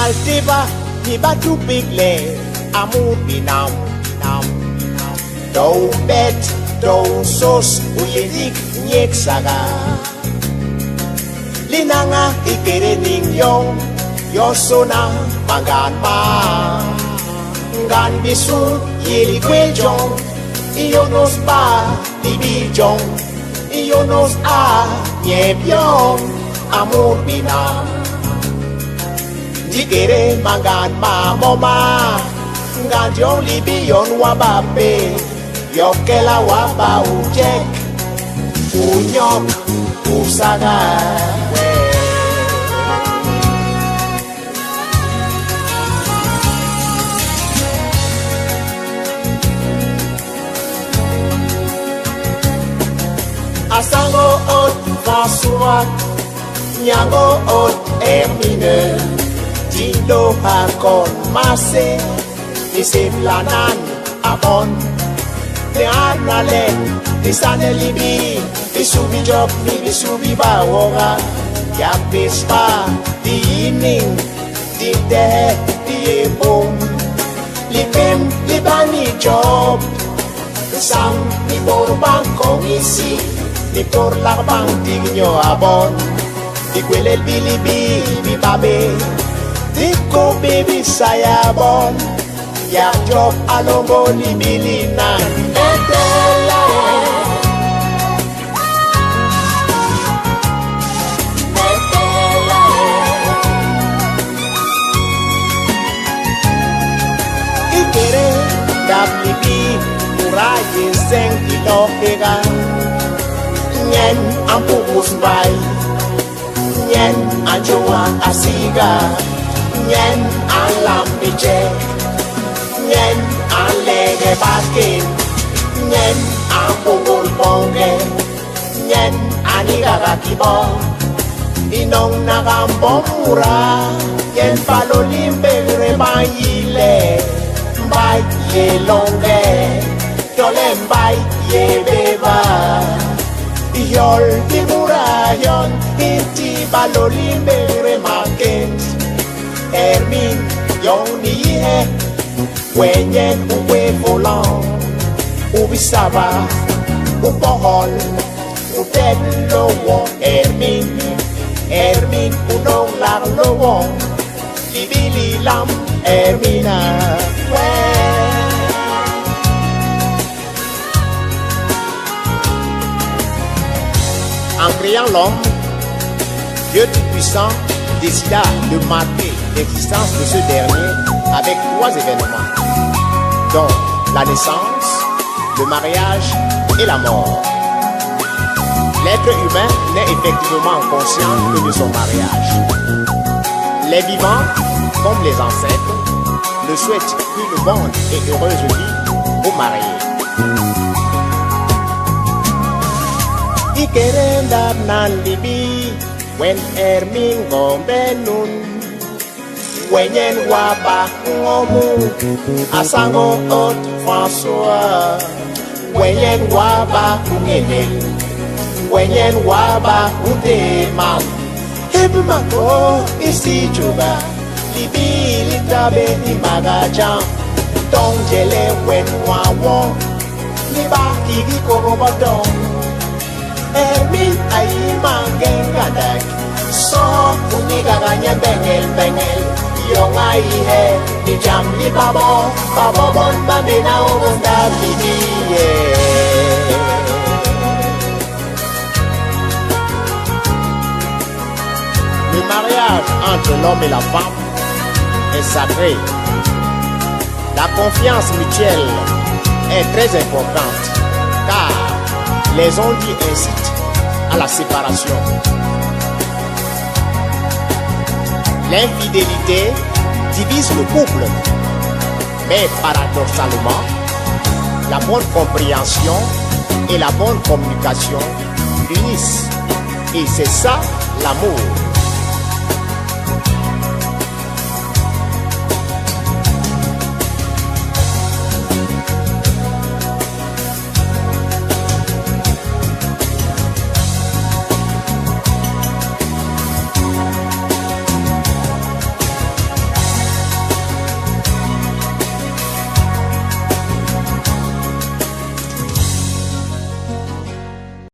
Nkal teba ni batupik le amour binam binam binam. To u mbet to u nsôs u yé ndik nyégsaga. Linaña ikédé niñ yoñ yosôna mangand ma. Ngand bisu yé ligwéé joñ, i yônôs ba libii joñ, i yônôs aa nyemb yoñ, amour binam. Ndi kédé mangand ma moma, ngand yoñ libii yon w'a ba bé, yokela w'a ba u jek, u nyok, u sagal. Asango ot François, Nyango ot Hermine, Dindo Hakon Massé, Niseblanan Abon, Ni Arnalen, Ni Sanelibi, Ni Subi Job, Ni Subi Bawoga, Yapispa, Di Yining, Di Tehe, Di Ebom, Lipim, Libani Job, Sang ni bor bang kong isi, ni por lag bang tigno abon, di gwélél bilibi bi babe, di ko baby sayabon, yak Job alombo libili nan etela. Ikere ndap libii mura yé nseñ iloo héga. Nyen a mpubus mbai, nyen a njôwa a siga, nyen a nlamb bijek, nyen a nleege bakén, nyen a mbôñgôl boñge, nyen a niigaga ki bo. Inoñnaga mbom mura, nyen balô limbegre ba nyi le mbai yé loñge tole mbai yé béba. Hiol hi mura hion hi nti balô limbegre makénd. Hermine, yoñ ni yihe, we nyen u gwé volant, u bisaba, u pohol, u tep nlô woñ. Hermine, Hermine, u nôñlak nlô woñ, libii lilam, Hermine, we. En créant l'homme, Dieu Tout-Puissant décida de marquer l'existence de ce dernier avec trois événements, dont la naissance, le mariage et la mort. L'être humain n'est effectivement conscient que de son mariage. Les vivants, comme les ancêtres, ne souhaitent qu'une bonne et heureuse vie aux mariés. Ikédé ndap nan libii, wen Hermine ngombe nun, we nyen w'a ba ño mu, Asango ot François, we nyen w'a ba u ñénél, we nyen w'a ba u ntéé mam. Hép makôô isi jôga, libii li ta bé himbaga jam, tonjele wen nwaa woñ, ni ba kiki kôgôô botoñ. Hermine a yé mañge ngandak, soho u niigaga nye beñel beñel, yoña yihe ni jam li babô, babô bon ba mbéna ôbôs ndap libii. Le mariage entre l'homme et la femme est sacré. La confiance mutuelle est très importante car les on-dit incitent à la séparation. L'infidélité divise le couple, mais paradoxalement, la bonne compréhension et la bonne communication l'unissent. Et c'est ça l'amour.